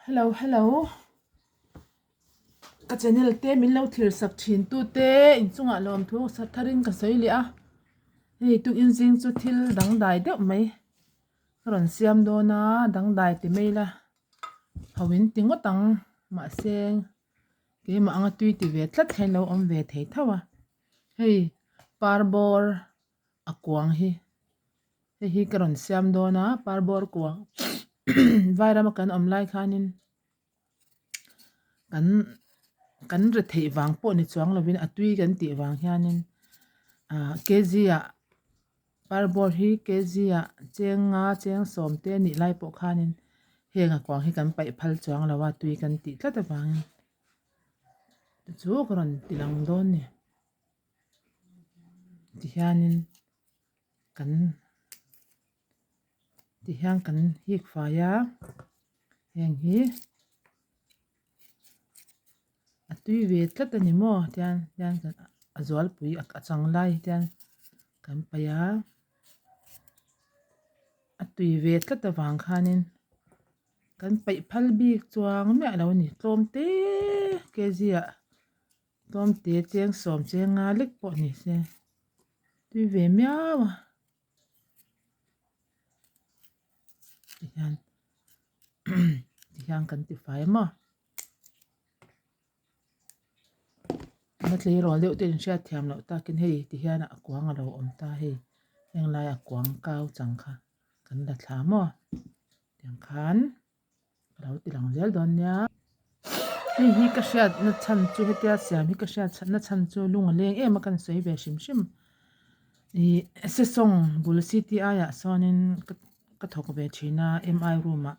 Hello hello ka channel te min lo thlir sak thin tu te inchungah lawmthu tharin ka sawi leh a hei tukin zing chu thil dangdai deuh mai ka rawn siam dawn a dangdai ti mai ila ho in ti ngawt ang mahse keimah anga tui ti ve tlat hian lo awm ve thei tho a hei parbawr a kuang hi. Hei hi ka rawn siam dawn a parbawr kuang vairama kan awm lai khanin kan kan ri theih vang pawh ni chuang lovin a tui kan tih vang hianin ah kg ah parbawr hi kg ah cheng nga cheng sawm te a nih lai pawh khanin heng a kuang hi kan paih phal chuang lo a tui kan tih tlat avangin chu ka rawn ti lang dawn a ni tihianin. Kan ti hian kan hik fai a heng hi a tui ve tlat a ni maw tian hian a zualpui a chang lai hian kan paih a a tui ve tlat avang khanin kan paih phal bik chuang miah lo a ni tlawm te kg ah. Tlawmte cheng sawm cheng nga lek pawh ni se tui ve miau a tihian tihian kan ti fai maw na tleirawl deuh te in hriat thiam loh takin hei tihian a kuang a lo awm ta hei heng laia kuang kau chang kha kan la thla maw tiang khan. Ka lo ti lang zel dawn nia. Hei hi ka hriat na chhan chu hetia siam hi ka hriat na chhan chu lung a leng em a kan sawi ve hrim hrim. Ih sesawng bul city ah sawnin ka ka thawk ve thin a mi room ah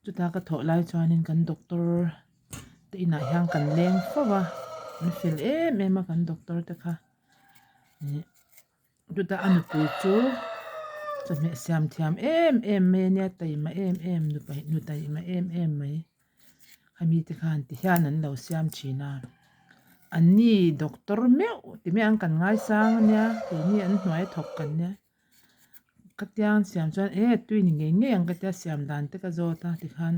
chuta ka thawh lai chuanin kan doctor te inah hian kan leng fo va an fel em em a kan doctor te kha ih. Chutah a nupui chu chawhmeh siam thiam em em mai a nia taima em em nu taima em em mai khami te khan ti hian an lo siam thin a anni doctor meuh ti mai ang kan ngaisang a nia keini an hnuai a thawk kan nia ka tiang siam chuan e tui ni ngei ngei ang ka tia siam dan te ka zawt a tikhan.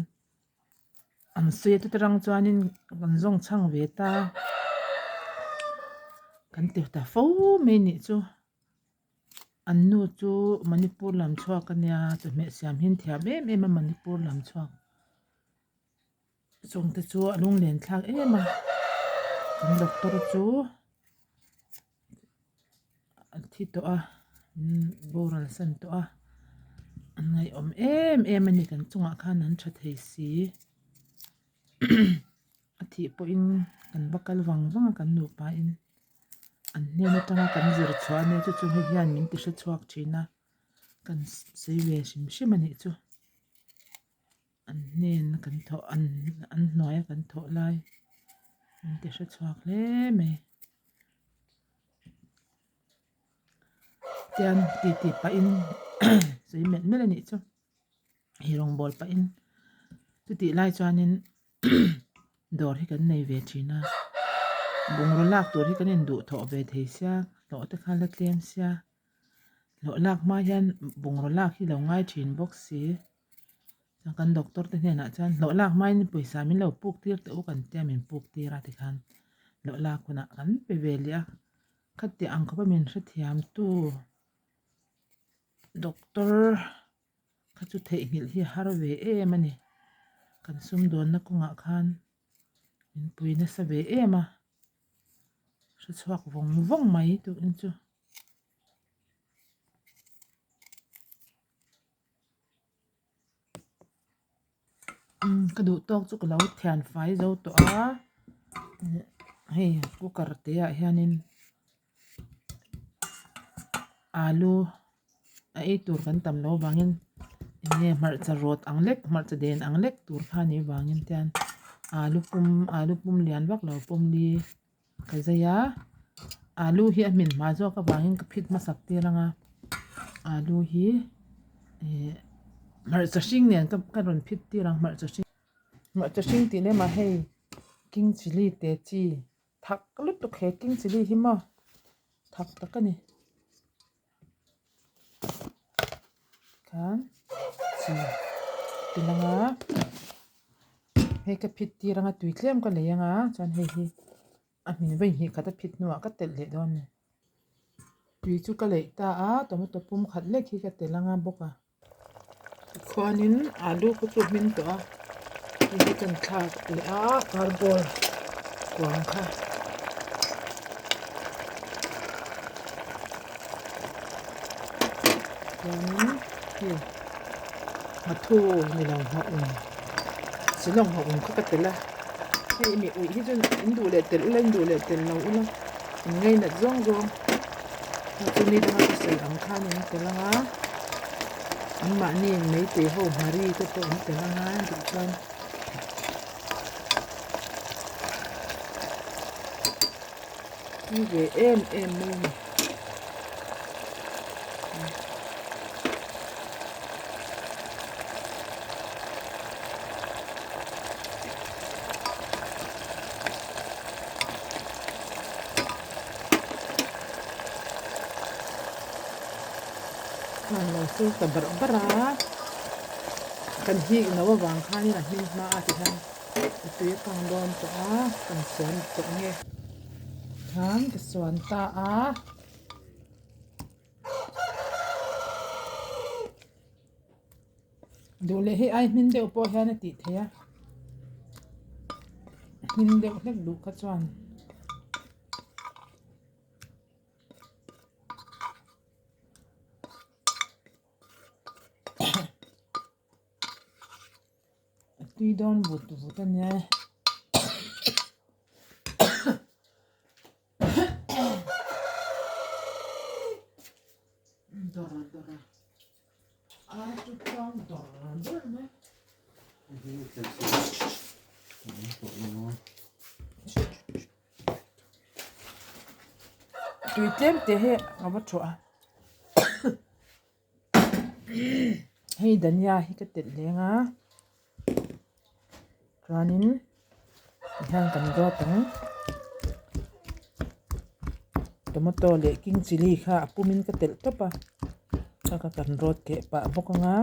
An sawi a chuta rang chuanin kan zawng chhang ve ta kan ti ta fo mai nih chu an nu chu Manipur lam chhuak a nia chawhmeh siam hi an thiam em em a Manipur lam chhuak chung te chu a lunglen thlak em a kan doctor chu. A thi tawh a boral san tawh a an ngaihawm em em a ni kan chungah khan an tha thei si a thih pawhin kan va kal vang vang a kan nupa in an hnen atanga kan zir chhuah a nia chu chu hei hian min ti hre chhuak thin a kan sawi ve hrim hrim a nih chu an hnen a kan thawh an an hnuai a kan thawh lai min ti hre chhuak hle mai. Tian ti ti pahin sawi melh melh a nih chu ei rawngbawl pahin chutih lai chuanin dawr hi kan nei ve thin a bungraw lak tur hi kan induh thawh ve thei sia hlawh te kha la tlem sia hlawh lak hma hian bungraw lak hi lo ngai thin bawk si. Chuan kan doctor te hnenah chuan hlawh lak hmain pawisa min lo puk tir teh u kan tia min puk tir a tikhan hlawh lak hunah kan pe ve leh a khatiang ang khawpa min hrethiam tu doctor kha chu theihnghilh hi a har ve em a ni kan sumdawnna kawngah khan min pui nasa ve em a hrechhuak vawng vawng mai tukin chu. Ka duh tawk chu ka lo thian fai zo tawh a hei cooker te ah hianin alu a ei tur kan tam loh avangin eng nge hmarcha rawt ang lek hmarcha den ang lek tur kha a nih avangin te hian alu pum alu pum lian vak lo pawm li. Ka zai a alu hi a hmin hma zawk avangin ka phit hmasak tir ang a alu hi ih hmarcha hring nen ka ka rawn phit tir ang hmarcha hring hmarcha hring tih lemah hei king chilli te chi thak lutuk he king chilli hi maw thak tak a ni. Khan chi tel anga hei ka phit tir anga tui tlem ka lei anga chuan hei hi a hmin vawi hnih khat a phit hnuah ka telh leh dawn a ni. Tui chu ka leih ta a tomato pum khat lek hi ka telh anga bawk a. Tikhuanin alu kha chu a hmin tawh a hei hi kan thlak leh a cardboard kuang kha. Chuanin hei nghathu ni lo nghawng silawng nghawng kha ka telh a hei mi uih hi chu in duh leh telh ula in duh leh telh lo ula in ngainat zawng zawng hei chu ni danga ka sawi ang khan in telh ang a anmahni meitei ho hmari te pawh an telh ang a duh chuan. Tui ve em em mai a ni. Khan lo chu ta barh barh a kan hik no avang khanin a hming hma a ti hian a tui a kang dawn tawh a kan suan tawh nge khan ka suan ta a. Duh leh hi ai hmin deuh pawh hian a tih theih a hmin deuh hlek duh kha chuan. A tui dawn vut vut a nia. Dawr dawr a ar chu khuang dawr dawr mai. Tui tlem te hi a va thuah a. Hei dhania hi ka telh leng a chuanin tihian kan dawt ang tomato leh king chilli kha a pumin ka telh tawp a kha kha kan rawt keh pah bawk ang a.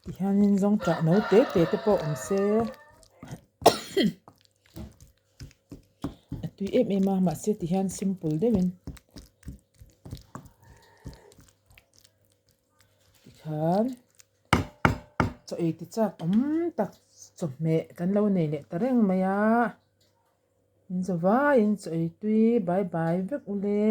Tihianin zawngṭah no te te te pawh awm se. A tui em em a mahse ti hian simple deuhin tikhan chaw ei ti chak awm tak chawhmeh kan lo nei leh ta reng mai a in zawvaiin chaw ei tui bai bai vek ule.